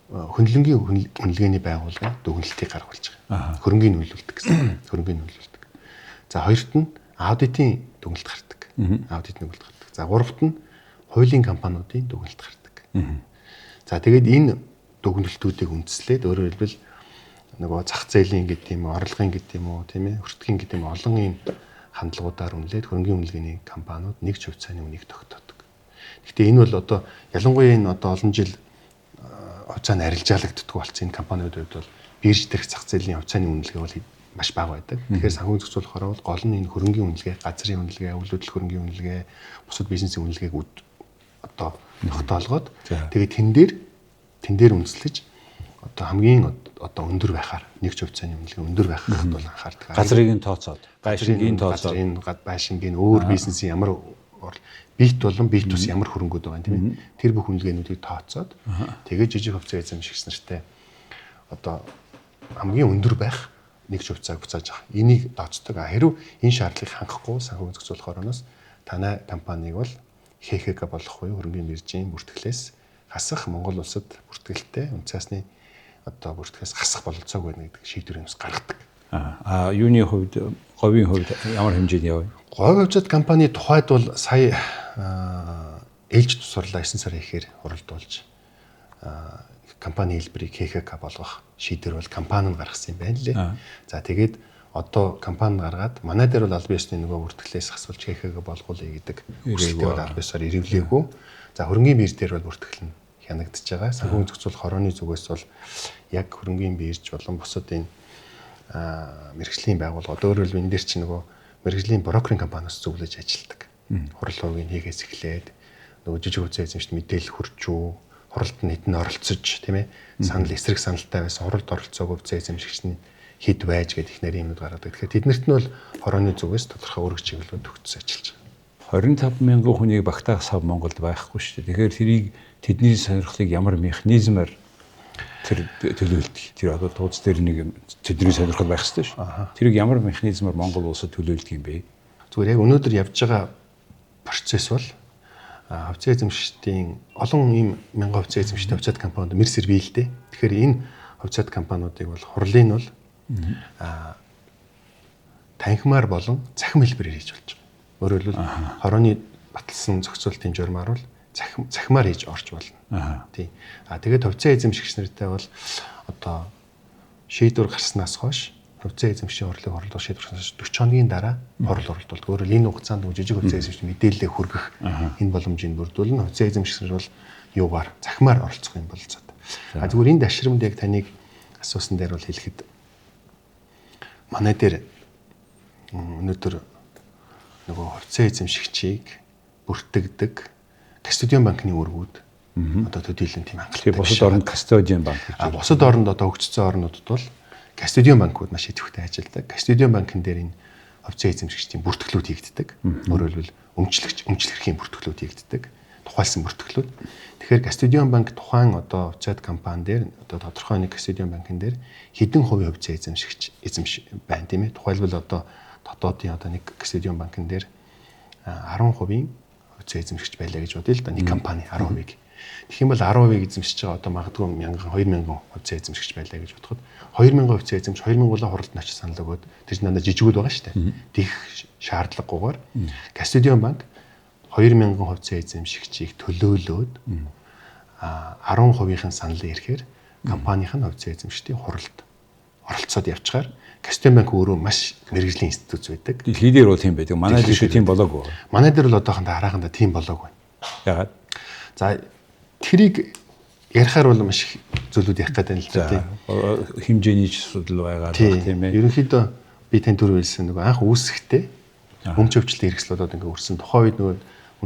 Speaker 4: Хөндлөнгийн үнэлгээний байгууллага дүгнэлтийг гаргуулж байгаа. Хөрөнгийг нөлөөлдөг гэсэн. Хөрөнгийг нөлөөлдөг. За хоёрт нь аудитын дүгнэлт гардаг. Аудитын дүгнэлт гардаг. За гуравт нь хуулийн компаниудын дүгнэлт гардаг. За тэгээд энэ дүгнэлтүүдийг үндэслээд өөрөөр хэлбэл нөгөө зах зээлийн гэдэг юм уу, орлогын гэдэг юм уу, тийм ээ, өртгийн гэдэг юм олон ийм хандлагуудаар үнэлээд хөрөнгөний үнэлгээний компаниуд нэг ч хувьцааны үнийг тогтоодог. Гэхдээ энэ бол одоо ялангуяа энэ одоо олон жил хувьцааны арилжаалагддаг болсон энэ компаниудын хувьд бол бирж дээрх зах зээлийн хувьцааны үнэлгээ бол маш бага байдаг. Тэгэхээр санхүүгийн зохицуулах хороо бол гол нь энэ хөрөнгөний үнэлгээ, газрын үнэлгээ, үйл хөдлөх хөрөнгөний үнэлгээ, бусад бизнесийн үнэлгээг одоо тогтоолгоод тэгээд тэн дээр Тэн дээр үндэслэж одоо хамгийн одоо өндөр байхаар нэгж хувьцааны үнэлгээ өндөр байхад бол анхаардаг.
Speaker 1: Газрыг нь тооцоод, байшингийн тооцоод,
Speaker 4: энэ байшингийн өөр бизнесийн ямар бит болон бит ус ямар хөрөнгөд байгаа юм тийм ээ. Тэр бүх үнэлгээнүүдийг тооцоод тэгээд жижиг хувьцаа эзэмшигч нартай одоо хамгийн өндөр байх нэгж хувьцааг буцааж авах. Энийг тооцдог. Хэрв энэ шаардлагыг хангахгүй санхүүгийн зохицуулах орооноос танай компанийг бол ХХК болох буюу хөрөнгөний биржийн бүртгэлээс хасах, Монгол улсад бүртгэлтэй үнэ цаасны одоо бүртгэхээс хасах бололцоог байна гэдэг шийдвэрийг бас гаргадаг.
Speaker 1: Аа юуны хувьд, говийн хувьд ямар хэмжээний яваа?
Speaker 4: Говь хувьцаат компани тухайд бол сая ээлж тусварлаа 9 сарын ихээр хуралдуулж компани хэлбэрийг ХХК болгох шийдвэр бол компани нь гаргасан юм байна лээ. За тэгээд одоо компани гаргаад манай дээр бол аль биесны нөгөө бүртгэлээс хасуулж ХХК болгуулъя гэдэг хүсэлтээ бол аль биесээр ирвлээгүй. За хөрөнгөний бирж дээр бол бүртгэл нь хянагдчихж байгаа. Санхүүгийн зохицуулах хорооны зүгээс бол яг хөрөнгөний бирж болон бусад энэ мэргэжлийн байгууллага, өөрөөр хэлбэл энэ дээр чинь нөгөө мэргэжлийн брокеринг компаниас зөвлөж ажилладаг. Хурал хувийн хийгээс эхлээд нөгөө жижиг хувьцаа эзэмшигт мэдээлэл хүрч үү, хуралд нь хэдэн оролцож, тийм ээ, санал эсрэг саналтай байсан хуралд оролцоог хувьцаа эзэмшигч нь хэд байж гэдэг их нэр юмнууд гаргадаг. Тэгэхээр тэднэрт нь бол хорооны зүгээс тодорхой үүрэг чиглэлүүд өгсөн ажиллаж байгаа.
Speaker 1: 25 мянган хүнийг багтаах сав Монголд байхгүй шүү дээ. Тэгэхээр тэрийг тэдний сонирхлыг ямар механизмаар тэр төлөөлдөг. Тэр одоо тууц дээр нэг тэдний сонирхол байх ёстой шүү. Тэрийг ямар механизмаар Монгол улсад төлөөлдөг юм бэ?
Speaker 4: Зүгээр яг өнөөдөр явж байгаа процесс бол хувьцаа эзэмшигчдийн олон ийм мянган хувьцаа эзэмшигчтэй хувьцаат компаниуд мэр сэр бий л дээ. Тэгэхээр энэ хувьцаат компаниудыг бол хурлын бол танхимаар болон цахим хэлбэрээр хийж болж байгаа. Өөрөөр хэлбэл хорооны баталсан зохицуултын журмаар бол цахимаар хийж орж болно. Тийм. А тэгээд хувьцаа эзэмшигч нартай бол одоо шийдвэр гарснаас хойш хувьцаа эзэмшигчийн хурлыг хорлох шийдвэр гарснаас 40 хоногийн дараа хурал оролдуулдаг. Өөрөөр энэ хугацаанд жижиг хувьцаа эзэмшигч мэдээлэлээ хүргэх энэ боломжийг бүрдүүлнэ. Хувьцаа эзэмшигч нар бол юугаар цахимаар оролцох юм бололцоотой. А зүгээр энэ дашрамд яг таныг асуусан дээр бол хэлэхэд манай дээр өнөөдөр нөгөө хувьцаа эзэмшигчийг бүртгэдэг кастодиан банкны үүргүүд одоо төдийлөн тийм хангалттай.
Speaker 1: Бусад оронд кастодиан банк гэж.
Speaker 4: А бусад оронд одоо хөгжсөн орнуудад бол кастодиан банкуд маш идэвхтэй ажилладаг. Кастодиан банкн дээр энэ хувьцаа эзэмшигчдийн бүртгэлүүд хийгддэг. Өөрөөр хэлбэл өмчлөгч, өмчлөх эрхийн бүртгэлүүд хийгддэг. Тухайлсан бүртгэлүүд. Тэгэхээр кастодиан банк тухайн одоо хувьцаат компани дээр одоо тодорхой нэг кастодиан банкн дээр хэдэн хувийн хувьцаа эзэмшигч эзэмш байна тийм ээ. Тухайлбал одоо дотоодын одоо нэг кастодиан банкн дээр 10% хувьцаа эзэмшигч байлаа гэж бодъё л да, нэг компани 10%-ийг. Тэгэх юм бол 10%-ийг эзэмшиж байгаа одоо магадгүй 1000 2000 хувьцаа эзэмшигч байлаа гэж бодоход 2000 хувьцаа эзэмш 2000 болоо хуралд нь очиж санал өгөөд тэр чинь дандаа жижигүүд байгаа шүү дээ. Тэгэх шаардлагагүйгээр кастодиан банк 2000 хувьцаа эзэмшигчийг төлөөлөөд 10%-ийн саналын ирэхээр компанийн нь хувьцаа эзэмшигчдийн хуралд оролцоод явчихаар Кастодиан банк өөрөө маш мэргэжлийн институт байдаг.
Speaker 1: Дэлхий дээр бол тийм байдаг. Манай дээр тийм болоогүй.
Speaker 4: Манай дээр бол одоохондоо харахандаа тийм болоогүй.
Speaker 1: Яагаад?
Speaker 4: За тэрийг ярихаар бол маш их зүйлүүд ярих гэдэг юм л да тийм.
Speaker 1: Хэмжээний ч асуудал байгаа л тийм ээ.
Speaker 4: Ерөнхийдөө би тань түр хэлсэн нөгөө анх үүсэхдээ өмч өвчлөлт хэрэгслүүд ингээ өрсөн. Тухайн үед нөгөө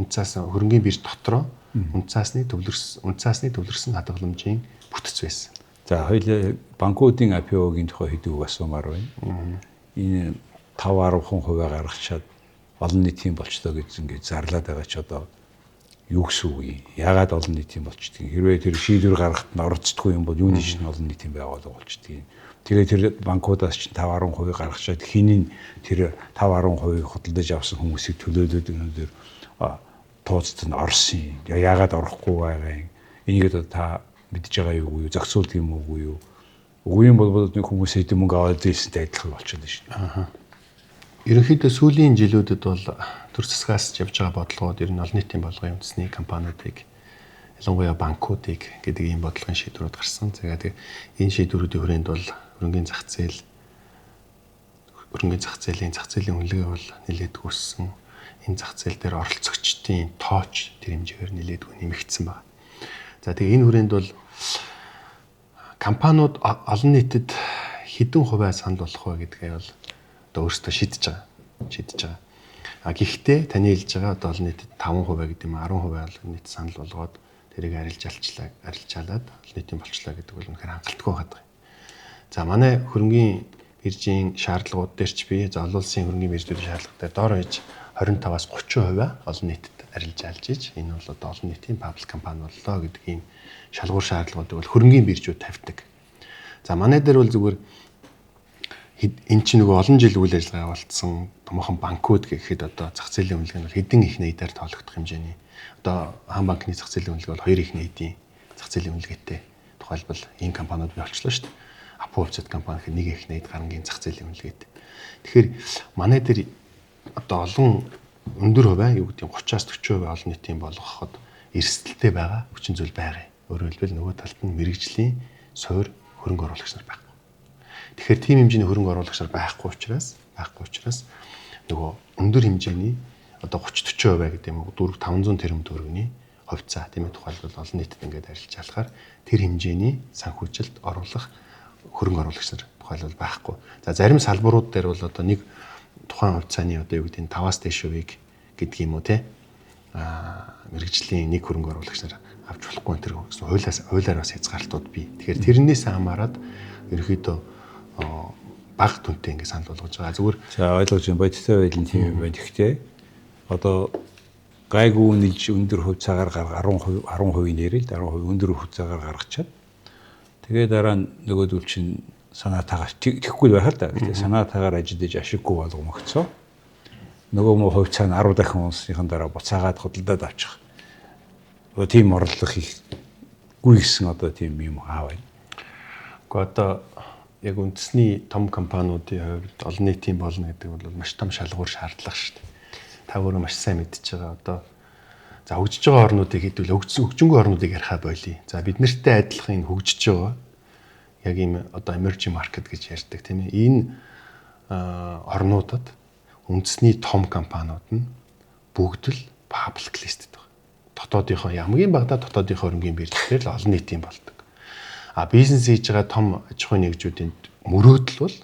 Speaker 4: үнцаас хөрөнгөний бирж дотроо үнцаасны төвлөрсөн хадгаламжийн бүтэц байсан.
Speaker 1: За хоёул банкуудын IPO-гийн тухай хэдэн үг асуумаар байна. Энэ 5 10% гаргачаад олон нийтийн болчлоо гэж ингээд зарлаад байгаа ч одоо юу гэсэн үг юм? Яагаад олон нийтийн болчдөг юм? Хэрвээ тэр шийдвэр гаргахад нь оролцдоггүй юм бол юуны чинь олон нийтийн байгууллага болчдөг юм? Тэгээ тэр банкудаас чинь 5 10% гаргачаад хинийн тэр 5 10%-ийг худалдаж авсан хүмүүсийг төлөөлөөд өнөөдөр тууцд нь орсон юм. Яагаад орохгүй байгаа юм? Энийг одоо та мэдж байгаа юу юу? Зохицуулдаг юм уу юу? Үгүй юм бол нэг хүмүүс хэдэн мөнгө аваад зээлсэнтэй адилхан болчиход байна шүү дээ.
Speaker 4: Ерөнхийдөө сүүлийн жилүүдэд бол төр засгаас явж байгаа бодлогод ер нь олон нийтийн болгон үндэсний компаниудыг ялангуяа банкуудыг гэдэг ийм бодлогын шийдвэрүүд гарсан. Тэгээд энэ шийдвэрүүдийн хүрээнд бол хөрөнгөний зах зээлийн зах зээлийн үнэлгээ бол нэлээдгүй өссөн. Энэ зах зээл дээр оролцогчдын тооч тэр хэмжээгээр нэлээдгүй нэмэгдсэн байна. За тэгээ энэ хүрээнд бол компаниуд олон нийтэд хэдэн хувиа санал болгох вэ гэдгээ бол одоо өөрсдөө шийдэж байгаа. А гэхдээ таны хэлж байгаа одоо олон нийтэд 5% гэдэг юм 10% олон нийт санал болгоод Тэрийг арилжаалаад олон нийтийн болчлоо гэдэг бол үнэхээр хангалтгүй байгаа. За манай хөрөнгийн биржийн шаардлагууд дээр ч би за олон улсын хөрөнгийн биржүүдийн шаардлага дээр дор хаяж 25-аас 30% олон нийтэд арилжаалж иж энэ бол одоо олон нийтийн паблик компани боллоо гэдэг ийм шалгуур шаардлагуудыг бол хөрөнгийн биржүүд тавьдаг. За манай дээр бол зүгээр энэ чинь нөгөө олон жил үйл ажиллагаа явуулсан томоохон банкуд гэхэд одоо зах зээлийн үнэлгээ нь бол хэдэн их нийтээр тоологдох хэмжээний одоо хаан банкны зах зээлийн үнэлгээ бол 2 их нийтийн зах зээлийн үнэлгээтэй. Тухайлбал ийм компаниуд бий болчлоо шүү дээ. Апо хувьцаат компани гэхэд нэг их нийт гарангийн зах зээлийн үнэлгээтэй. Тэгэхээр манай дээр одоо олон өндөр хувиа юу гэдэг нь 30-аас 40% олон нийтийн болгоход эрсдэлтэй байгаа хүчин зүйл байгаа юм. Өөрөөр хэлбэл нөгөө талд нь мэрэгжлийн суур хөрөнгө оруулагч нар байхгүй. Тэгэхээр тийм хэмжээний хөрөнгө оруулагч нар байхгүй учраас нөгөө өндөр хэмжээний одоо 30 40% гэдэг юм уу 4 500 тэрбум төгрөгийн хувьцаа тийм ээ тухайлбал олон нийтэд ингээд арилжаалахаар тэр хэмжээний санхүүжилт оруулах хөрөнгө оруулагч нар тухайлбал байхгүй. За зарим салбарууд дээр бол одоо нэг тухайн хувьцааны одоо юу гэдэг нь 5-аас дээш хувийг гэдэг юм уу те мэрэгжлийн нэг хөрөнгө оруулагч нар авч болохгүй энэ төр гэсэн хуулиар бас хязгаарлалтууд бий. Тэгэхээр тэрнээс хамаарат ерөнхийдөө бага түнтэй ингээд санал болгож байгаа. Зүгээр
Speaker 1: за ойлгож байна. Бодиттой байдал нь тийм юм байна. Гэхдээ одоо гайгүй үнэлж өндөр хувьцаагаар 10% 10% нэрэл 10% өндөр хувьцаагаар гаргачаад тэгээ дараа нь нөгөөдөл чинь санаатаагаар тэхгүй байх л да. Гэхдээ санаатаагаар ажиллаж ашиггүй болгомогцоо. Нөгөө мө хувьцаа нь 10 дахин унсныхан дараа буцаагаад худалдаад авчих. Одоо тийм орлого хийхгүй гэсэн одоо тийм юм аа байна.
Speaker 4: Гэхдээ одоо яг үндэсний том компаниудын хувьд олон нийтийн болно гэдэг бол маш том шалгуур шаардлага шүү дээ. Та өөрөө маш сайн мэдчихэж байгаа. Одоо за хөгжиж байгаа орнуудыг хэдүүл хөгжингүй орнуудыг ярихаа болиё. За бид нартай адилхан энэ хөгжиж байгаа яг ийм одоо emerging market гэж ярьдаг тийм ээ. Энэ орнуудад үндэсний том компаниуд нь бүгд л public listed байгаа. Дотоодынхоо хамгийн багадаа дотоодынхоо хөрөнгийн бирж дээр л олон нийтийн болдог. А бизнес хийж байгаа том аж ахуйн нэгжүүдийн мөрөөдөл бол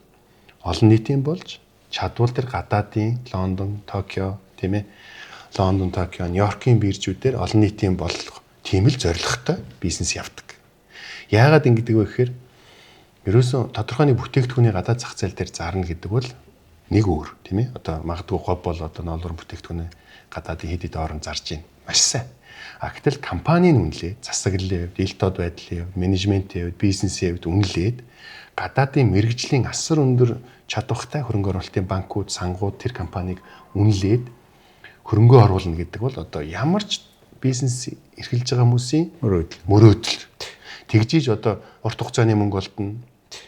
Speaker 4: олон нийтийн болж чадвал тэр гадаадын Лондон, Токио тийм ээ. Лондон, Токио, Нью-Йоркийн биржүүдээр олон нийтийн болох тийм л зорилготой бизнес явдаг. Яагаад ингэдэг вэ гэхээр ерөөсөн тодорхой нэг бүтээгдэхүүний гадаад зах зээл дээр зарна гэдэг бол нэг өөр тийм ээ. Одоо магадгүй говь бол одоо ноолрон бүтээгдэхүүнээ гадаадын хэд хэд орон зарж байна. Маш сайн. А гэтэл компанийн үнэлээ, засаглалын хувьд, ил тод байдлын хувьд, менежментийн хувьд, бизнесийн хувьд үнэлээд гадаадын мэрэгжлийн асар өндөр чадвартай хөрөнгө оруулалтын банкуд, сангууд тэр компанийг үнэлээд хөрөнгө оруулна гэдэг бол одоо ямар ч бизнес эрхэлж байгаа хүмүүсийн мөрөөдөл. Тэгжиж одоо урт хугацааны мөнгө олдно,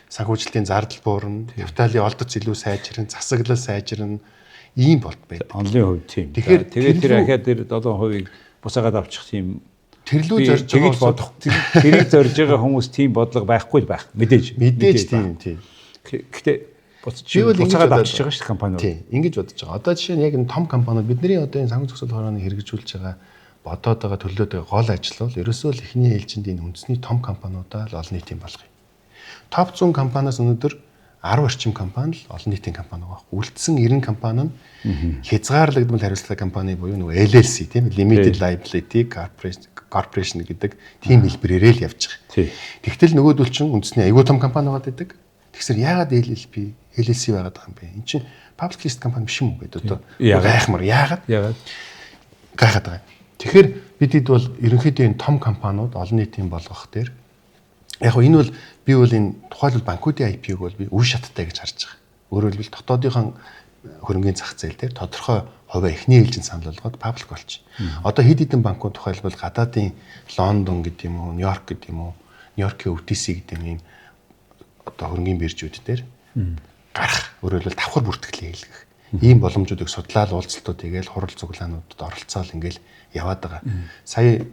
Speaker 4: санхүүжилтийн зардал буурна, капиталын олдоц илүү сайжирна, засаглал сайжирна, ийм болт байдаг.
Speaker 1: Онлын хувьд тийм. Тэгэхээр тэгээд тэр ахиад тэр 7%-ийг буцаагаад авчих тийм
Speaker 4: тэрлүү зорж байгаа
Speaker 1: бодох. Тэрийг зорж байгаа хүмүүс тийм бодлого байхгүй байх. Мэдээж.
Speaker 4: Мэдээж тийм тийм.
Speaker 1: Гэхдээ буцаагаад авчиж байгаа шүү дээ компаниуд.
Speaker 4: Тийм. Ингэж бодож байгаа. Одоо жишээ нь яг энэ том компаниуд бидний одоо энэ санхүү зохицол хорооны хэрэгжүүлж байгаа бодоод байгаа төлөвлөд байгаа гол ажил бол ерөөсөө л эхний ээлжинд энэ үндэсний том компаниудаа л олон нийтийн болгоё. Топ 100 компаниас өнөөдөр 10 орчим компани л олон нийтийн компани байгаа. Үлдсэн 90 компани нь хязгаарлагдмал хариуцлагатай компани буюу нөгөө LLC тийм Limited Liability Corporation гэдэг тийм хэлбэрээрээ л явж байгаа. Тэгтэл нөгөөдөл чинь үндэсний айгүй том компани байгаад байдаг. Тэгсэр яагаад LLP, LLC байгаад байгаа юм бэ? Энд чинь public listed компани биш юм уу гэдэг одоо гайхмар. Яагаад? Гайхаад байгаа юм. Тэгэхээр бидэд бол ерөнхийдөө энэ том компаниуд олон нийтийн болгох дээр яг хөө энэ бол би бол энэ тухайлбал банкуудын IPO-г бол би үе шаттай гэж харж байгаа. Өөрөөр хэлбэл дотоодынхон хөрөнгөний зах зээл дээр тодорхой хувиа эхний ээлжинд санал болгоод паблик болчих. Одоо хэд хэдэн банкуд тухайлбал гадаадын Лондон гэдэг юм уу, Нью-Йорк гэдэг юм уу, Нью-Йоркийн OTC гэдэг юм одоо хөрөнгөний биржүүд дээр гарах, өөрөөр хэлбэл давхар бүртгэлээ хийлгэх. Ийм боломжуудыг судлаад уулзалтууд хийгээл хурал цуглаануудад оролцоол ингээл яваад байгаа. Сая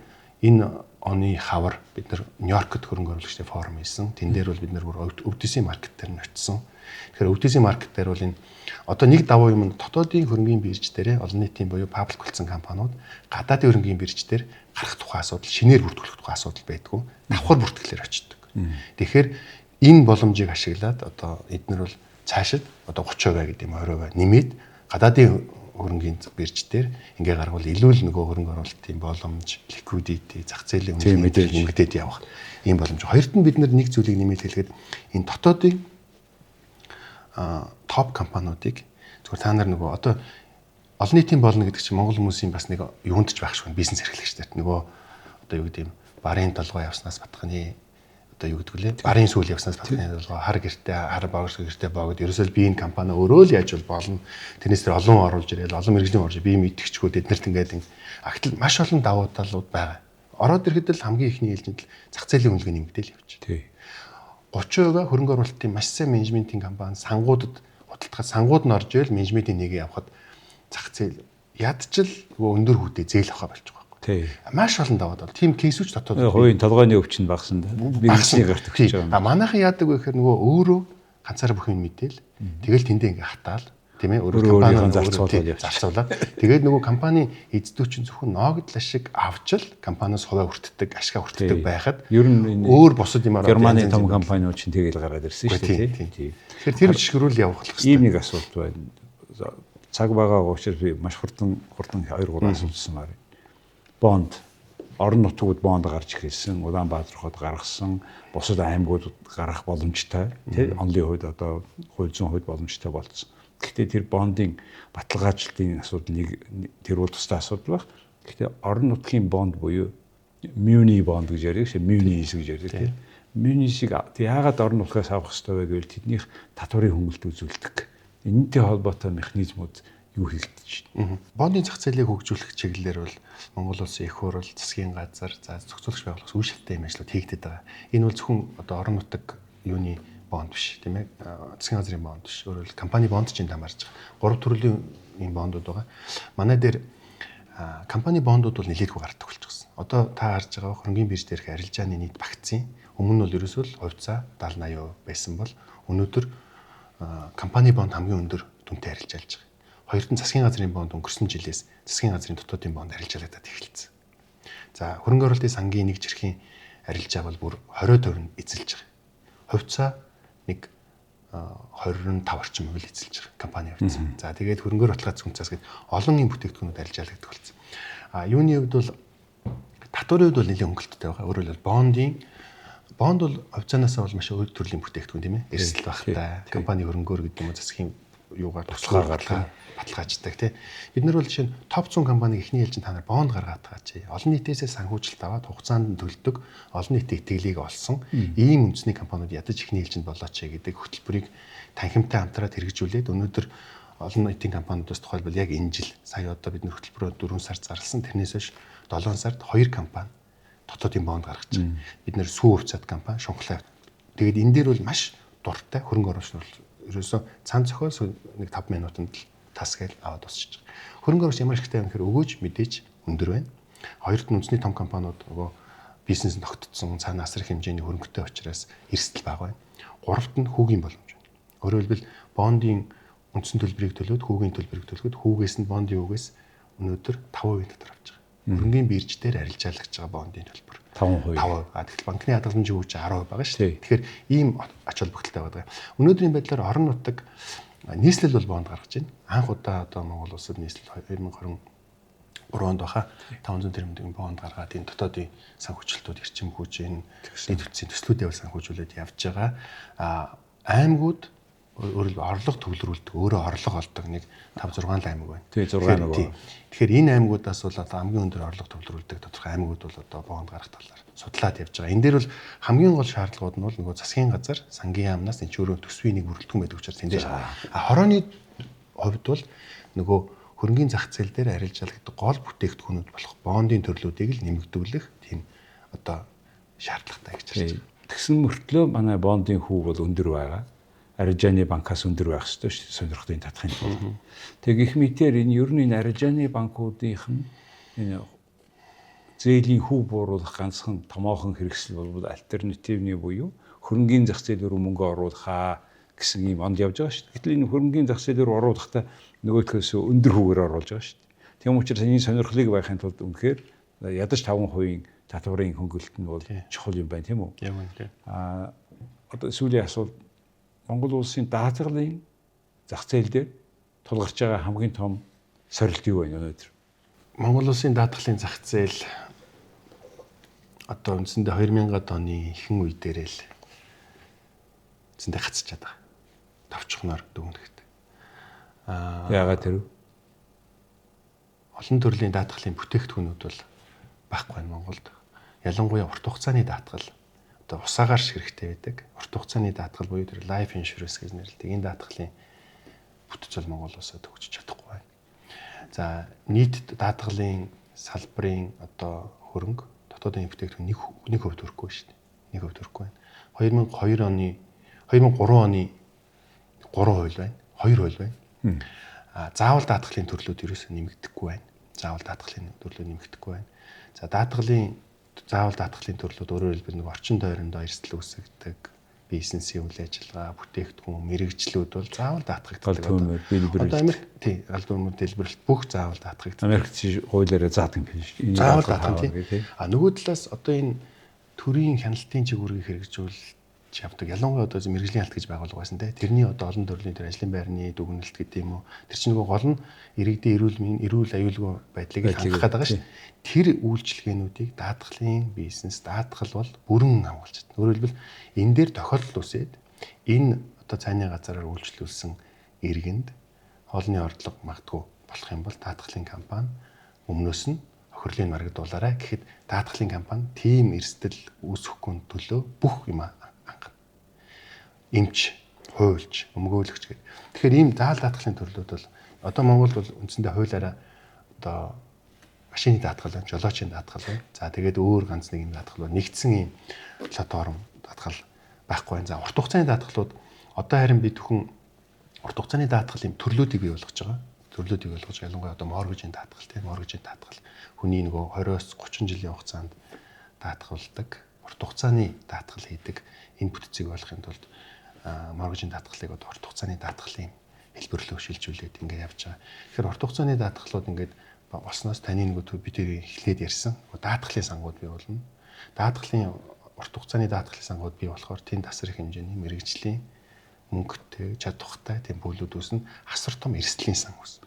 Speaker 4: энэ оны хавар бид нар Нью-Йоркт хөрөнгө оруулагчдын форум хийсэн. Тэн дээр бол бид нар бүр OTC маркет дээр нь очисон. Тэгэхээр OTC маркет дээр бол энэ одоо нэг давуу юм нь дотоодын хөрөнгөний бирж дээр олон нийтийн буюу паблик болсон компаниуд гадаадын хөрөнгөний бирж дээр гарах тухай асуудал, шинээр бүртгүүлэх тухай асуудал байдгүй. Давхар бүртгэлээр очдог. Тэгэхээр энэ боломжийг ашиглаад одоо эднэр бол цаашид одоо 30% гэдэг юм 20% нэмээд гадаадын хөрөнгийн бирж дээр ингээ гаргавал илүү л нөгөө хөрөнгө оруулалтын боломж, liquidity, зах зээлийн үнэлгээ нэмэгдээд явах ийм боломж. Хоёрт нь бид нэг зүйлийг нэмээд хэлэхэд энэ дотоодын топ компаниудыг зөвхөн та нар нөгөө одоо олон нийтийн болно гэдэг чинь Монгол хүмүүсийн бас нэг юунд ч байх шиг байна, бизнес эрхлэгчдэрт нөгөө одоо юу гэдэг юм, барын толгой явснаас батхны одоо юу гэдэг лээ, барын сүүл явснаас батхны толгой, хар гэртээ хар богс гэртээ боо гэд ерөөсөө би энэ компани өөрөө л яаж бол болно, тэрнээс тэр олон оруулж ирээл олон мэргэжлийн орж би мэдчихгүй тэднэрт ингээд агтал маш олон давуу талууд байгаа. Ороод ирэхэд л хамгийн ихний ээлжинд л зах зээлийн үнэлгээ нэмэгдээл явчих. 30% хөрөнгө оруулалтын маш сайн менежментийн компани сангуудад худалдахад сангууд нь орж ирээл менежментийн нэгээ явахад зах зээл ядчил нөгөө өндөр хүүтэй зээл авах болж байгаа. Маш олон даваад бол тийм кейсүүч дотоод
Speaker 1: хувийн толгойн өвчин багсан да. Мэргэжлийн гарт өгч байгаа юм.
Speaker 4: А манайхан яадаг вэ гэхээр нөгөө өөрөө ганцаараа бүх юм мэдээл тэгэл тэндээ ингээ хатаал тийм ээ, өөрөө компани зарцуулаад тэгээд нөгөө компани эздүү чинь зөвхөн ногдол ашиг авч л компаниас хувиа хүртдэг, ашгаа хүртдэг байхад
Speaker 1: ер нь
Speaker 4: өөр бусад юм
Speaker 1: араа Германы том компаниуд чинь тэгэл гараад ирсэн шүү дээ.
Speaker 4: Тэгэхээр тэр чиглэл явах хэрэгтэй.
Speaker 1: Ийм нэг асуулт байна. Цаг байгаа учраас би маш хурдан 2 3 асуултсанаар. Бонд, орон нутгууд бонд гарч эхэлсэн, Улаанбаатар хот гаргасан, бусад аймагуд гаргах боломжтой, тий, онлын хувьд одоо хууль зүйн хувьд боломжтой болцсон. Гэхдээ тэр бондын баталгаачлалтын асуудал нэг тэр бол тусдай асуудал байх. Гэхдээ орон нутгийн бонд буюу мюни бонд гэж ярьдаг шээ, мюнис гэж ярьдаг тий. Мюнисийг яагаад орон нутгаас авах ёстой вэ гэвэл тэднийх татварын хөнгөлт үзүүлдэг. Энэтэй холбоотой механизмууд юу хийгдэж байна?
Speaker 4: Бондын зах зээлийг хөгжүүлэх чиглэлээр бол Монгол улсын их хурл, засгийн газар, за зохицуулагч байгууллагаас үе шаттай юм ажлууд хийгдэт байгаа. Энэ бол зөвхөн одоо орон нутаг юуны бонд биш, тийм ээ? Засгийн газрын бонд биш. Өөрөөр хэлбэл компани бонд чинь хамаарч байгаа. 3 төрлийн юм бондууд байгаа. Манай дээр компани бондууд бол нэлээдгүй гардаг болчихсон. Одоо та харж байгаа хөрөнгөний бирж дээрх арилжааны нийт багцын өмнө нь бол ерөөсөө л хувьцаа 70 80% байсан бол өнөөдөр компани бонд хамгийн өндөр дүнтэй арилжаалж байгаа. Хоёрт нь засгийн газрын бонд өнгөрсөн жилээс засгийн газрын дотоодын бонд арилжаалагдаад эхэлсэн. За хөрөнгө оруулалтын сангийн нэг жирхийн арилжаа бол бүр 20% нь эзэлж байгаа. Хувьцаа нэг 25 орчим хувь эзэлж байгаа компани хувьцаа. За тэгээд хөрөнгөөр баталгаажсан хүнцээс гээд олон юм бүтээгдэхүүнүүд арилжаалагдах болсон. А юуны хувьд бол татварын хувьд бол нэлээд хөнгөлөлттэй байгаа. Өөрөөр хэлбэл бонд бол хувьцаанаасаа бол маш өөр төрлийн бүтээгдэхүүн тийм ээ. Эрсдэл багтай. Компани хөрөнгөөр гэдэг юм уу засгийн юугаар туслахаар баталгааждаг тий. Бид нар бол жишээ нь топ 100 компаниг эхний ээлжинд та нар бонд гаргаад таач. Олон нийтээсээ санхүүжилт аваад хугацаанд нь төлдөг, олон нийтийн итгэлийг олсон ийм үндэсний компаниуд ядаж эхний ээлжинд болооч гэдэг хөтөлбөрийг танхимтай хамтраад хэрэгжүүлээд өнөөдөр олон нийтийн компаниудаас тухайлбал яг энэ жил сая одоо бид нар хөтөлбөрөөр 4 сар зарласан. Тэрнээс хойш 7 сард 2 компани дотоодын бонд гаргаж байгаа. Бид нар сүү хувьцаат компани, шунхлаа. Тэгээд энэ дээр бол маш дуртай хөрөнгө оруулагч нар ерөөсөө цан зохиол нэг 5 минутанд л тас гээл аваад дуусчих. Хөрөнгө оруулагч ямар ашигтай юм гэхээр өгөөж мэдээж өндөр байна. Хоёрт нь үндэсний том компаниуд нөгөө бизнес нь тогтцсон, цаана асар их хэмжээний хөрөнгөтэй учраас эрсдэл бага байна. Гуравт нь хүүгийн боломж байна. Өөрөөр хэлбэл бондын үндсэн төлбөрийг төлөөд хүүгийн төлбөрийг төлөхөд хүүгээс нь бондын хүүгээс өнөөдөр 5% дотор авч байгаа. Хөрөнгөний бирж дээр арилжаалагч байгаа бондын төлбөр
Speaker 1: 5%.
Speaker 4: 5%. А тэгэхээр банкны хадгаламжийн хүү чинь 10% байгаа шүү дээ. Тэгэхээр ийм ач холбогдолтой байдаг. Өнөөдрийн байдлаар орон нутаг нийслэл бол бонд гаргаж байна. Анх удаа одоо Монгол улсад нийслэл 2023 онд баха 500 тэрбум бонд гаргаад энэ дотоодын санхүүжилтүүд эрчим хүч энэ нийт бүтцийн төслүүдээ бол санхүүжүүлээд явж байгаа. А аймагуд өөрөлд орлого төвлөрүүлдэг, өөрөө орлого олдог нэг 5 6 л аймаг байна.
Speaker 1: Тий 6 аймаг байна.
Speaker 4: Тэгэхээр энэ аймагудаас бол одоо хамгийн өндөр орлого төвлөрүүлдэг тодорхой аймагуд бол одоо бонд гаргах талаар судлаад явж байгаа. Энэ дээр бол хамгийн гол шаардлагууд нь бол нөгөө засгийн газар, сангийн яамнаас энэ ч өөрөө төсвийн нэг бүрэлдэхүүн байдаг учраас тэндээ. А хорооны хувьд бол нөгөө хөрөнгөний зах зээл дээр арилжаалагддаг гол бүтээгдэхүүнүүд болох бондын төрлүүдийг л нэмэгдүүлэх тийм одоо шаардлагатай гэж харж байна.
Speaker 1: Тэгсэн мөртлөө манай бондын хүү бол өндөр байгаа. Арилжааны банкаас өндөр байх ёстой шүү дээ, сонирхлын татахын тулд. Тэг их мэтээр энэ ер нь энэ арилжааны банкуудынх нь энэ зээлийн хүү бууруулах ганцхан томоохон хэрэгсэл бол альтернативны буюу хөрөнгийн зах зээл рүү мөнгө оруулахаа гэсэн ийм онд явж байгаа шүү дээ. Гэтэл энэ хөрөнгийн зах зээл рүү оруулахдаа нөгөөдхөөс өндөр хүүгээр оруулж байгаа шүү дээ. Тийм учраас энэ сонирхлыг байхын тулд үнэхээр ядаж 5% татварын хөнгөлөлт нь бол чухал юм байна, тийм үү?
Speaker 4: Яг үнэ.
Speaker 1: Аа одоо сүүлийн асуулт, Монгол улсын даатгалын зах зээл дээр тулгарч байгаа хамгийн том сорилт юу вэ өнөөдөр?
Speaker 4: Монгол улсын даатгалын зах зээл одоо үндсэндээ 2000-ад оны ихэнх үе дээрээ л үндсэндээ гацчаад байгаа. Товчхоноор дүгнэхэд.
Speaker 1: Яагаад тэр вэ?
Speaker 4: Олон төрлийн даатгалын бүтээгдэхүүнүүд бол байхгүй байна Монголд. Ялангуяа урт хугацааны даатгал одоо усаагаар хэрэгтэй байдаг. Урт хугацааны даатгал буюу тэр life insurance гэж нэрлэдэг. Энэ даатгалын бүтэц бол Монгол улсад хөгжиж чадахгүй байна. За, нийт даатгалын салбарын одоо хөрөнгө дотоодын бүтээгдэхүүн 1% хүрэхгүй шүү дээ. 1% хүрэхгүй байна. 2002 оны 2003 оны 3% байна. 2% байна. А заавал даатгалын төрлүүд ерөөсөө нэмэгдэхгүй байна. Заавал даатгалын төрлүүд нэмэгдэхгүй байна. За, даатгалын заавал даатгалын төрлүүд өөрөөр хэлбэл нэг орчин тойрондоо эрсдэл үүсгдэг бизнесийн үйл ажиллагаа, бүтээгдэхүүн, мэргэжлүүд бол заавал даатгагддаг.
Speaker 1: Одоо
Speaker 4: Америк тий, гал түмэр дэлбэрэлт бүх заавал даатгагддаг.
Speaker 1: Америкт хуулиараа заадаг юм биш.
Speaker 4: Заавал даатгах тий. А нөгөө талаас одоо энэ төрийн хяналтын чиг үүргийг хэрэгжүүлж явдаг. Ялангуяа одоо мэргэжлийн хяналт гэж байгууллага байсан те. Тэрний одоо олон төрлийн тэр ажлын байрны дүгнэлт гэдэг юм уу. Тэр чинь нөгөө гол нь иргэдийн эрүүл мэнд, эрүүл аюулгүй байдлыг хангах гэдэг байгаа шүү. Тэр үйлчилгээнүүдийг даатгалын бизнес, даатгал бол бүрэн хамгаалж чадна. Өөрөөр хэлбэл энэ дээр тохиолдол үүсээд энэ одоо цайны газараар үйлчлүүлсэн иргэнд хоолны орлого магадгүй болох юм бол даатгалын компани өмнөөс нь хохирлыг маргадуулаарай гэхэд даатгалын компани тийм эрсдэл үүсэхгүй төлөө бүх юм хангана. Эмч, хуульч, өмгөөлөгч гэдэг. Тэгэхээр ийм заал даатгалын төрлүүд бол одоо Монголд бол үндсэндээ хуулиараа одоо машины даатгал байна, жолоочийн даатгал байна. За, тэгээд өөр ганц нэг юм даатгал байна. Нэгдсэн ийм платформ даатгал байхгүй байна. За, урт хугацааны даатгалууд одоо харин бид бүхэн урт хугацааны даатгал ийм төрлүүдийг бий болгож байгаа. Төрлүүдийг болгож ялангуяа одоо mortgage ийн даатгал тийм, mortgage ийн даатгал хүний нөгөө 20-оос 30 жилийн хугацаанд даатгалдаг, урт хугацааны даатгал хийдэг энэ бүтцийг ойлгохын тулд mortgage ийн даатгалыг одоо урт хугацааны даатгалын хэлбэрлөө шилжүүлээд ингээд явж байгаа. Тэгэхээр урт хугацааны даатгалууд ингээд болсноос таны нөгөө бид эхлээд ярьсан даатгалын сангууд бий болно. Даатгалын урт хугацааны даатгалын сангууд бий болохоор тэнд асар их хэмжээний мэргэжлийн мөнгөтэй, чадвартай тийм бүлүүд үүснэ. Асар том эрсдлийн сан үүснэ.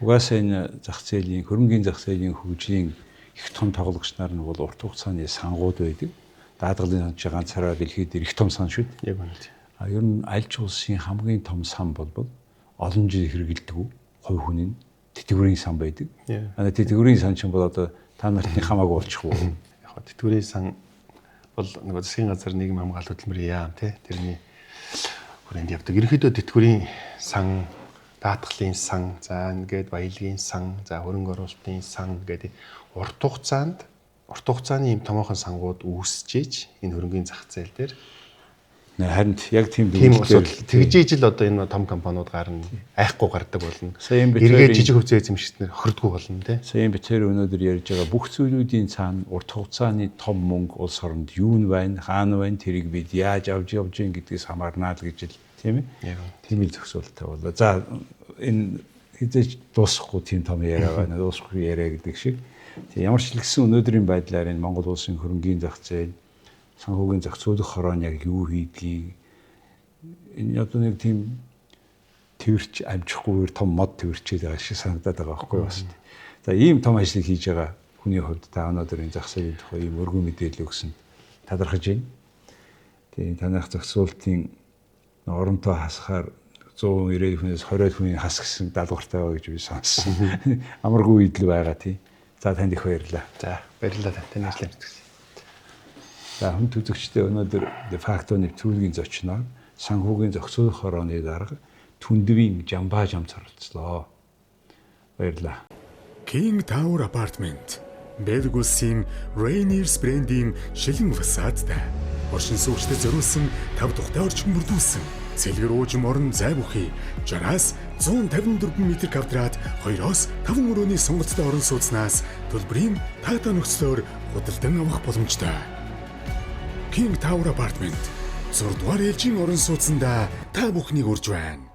Speaker 1: Угаасаа энэ зах зээлийн, хөрөнгийн зах зээлийн хөгжлийн их том тоглогч нар нь бол урт хугацааны сангууд байдаг. Даатгалын сан чи ганцаараа дэлхийд их том сан шүү
Speaker 4: дээ. Яг үнэ.
Speaker 1: А ер нь аль ч улсын хамгийн том сан бол олон жил хэрэгэлдэг хувь хүний тэтгэврийн сан байдаг. Аа, тэтгэврийн сан чинь бол одоо та нартны хамаагүй болчих уу?
Speaker 4: Яг хаа тэтгэврийн сан бол нөгөө засгийн газар нийгэм хамгаалалт хөдөлмөрийн яам тий тэрний хүрээнд явдаг. Ерөнхийдөө тэтгэврийн сан, даатгалын сан, за ингээд баялагын сан, за хөрөнгө оруулалтын сан гэдэг урт хугацааны ийм томоохон сангууд үүсчээж энэ хөрөнгөний зах зээл дээр
Speaker 1: Харин яг тийм
Speaker 4: дүгнэлтээр тэгжээж л одоо энэ том компаниуд гарна, айхгүй гардаг болно. Эргээд жижиг хувьцаа эзэмшигчнэр хохирдгүй болно тий.
Speaker 1: Саяын битээр өнөөдөр ярьж байгаа бүх зүйлүүдийн цаана урт хугацааны том мөнгө улс оронд юу нь байна, хаана байна, тэрийг бид яаж авч явж гин гэдгээс хамаарнаа л гэж л тийм ээ. Тийм л зохицуулттай боллоо. За, энэ хизээж дуусахгүй тийм том яриа байна. Дуусахгүй яриа гэдэг шиг. Тийм ямар ч л гэсэн өнөөдрийн байдлаар энэ Монгол улсын хөрөнгийн зах зээл, санхүүгийн зохицуулах хороо нь яг юу хийдгийг энэ одоо нэг тийм тэрч амжихгүйгээр том мод тэрчээд байгаа шиг санагдаад байгаа байхгүй бас. За, ийм том ажлыг хийж байгаа хүний хувьд та өнөөдөр энэ зах зээлийн тухай ийм өргөн мэдээлэл өгсөнд талархаж байна. Тэгээ танайх зохицуултын оронтой хасахаар 190 хүнээс 20 хүний хас гэсэн даалгавартай байгаа гэж би сонссон. Амаргүй үед л байгаа тий. За, танд их баярлалаа.
Speaker 4: За, баярлалаа. Таны ажлын мэт.
Speaker 1: За, хүн үзэгчдээ өнөөдөр де факто нэвтрүүлгийн зочноор санхүүгийн зохицуулах хорооны дарга Түндвийн Жамбаа жамц оролцлоо. Баярлалаа.
Speaker 3: King Tower Apartment Бэлг улсын Rainiers брендийн шилэн фасадтай. Оршин суугчдад зориулсан тав тухтай орчин бүрдүүлсэн. Цэлгэр уужим орон зай бүхий 60-аас 154 м квадрат 2-оос 5 өрөөний сонголттой орон сууцнаас төлбөрийн таатай нөхцлөөр худалдан авах боломжтой. King Tower Apartment 6 дугаар ээлжийн орон сууцнда та бүхнийг урьж байна.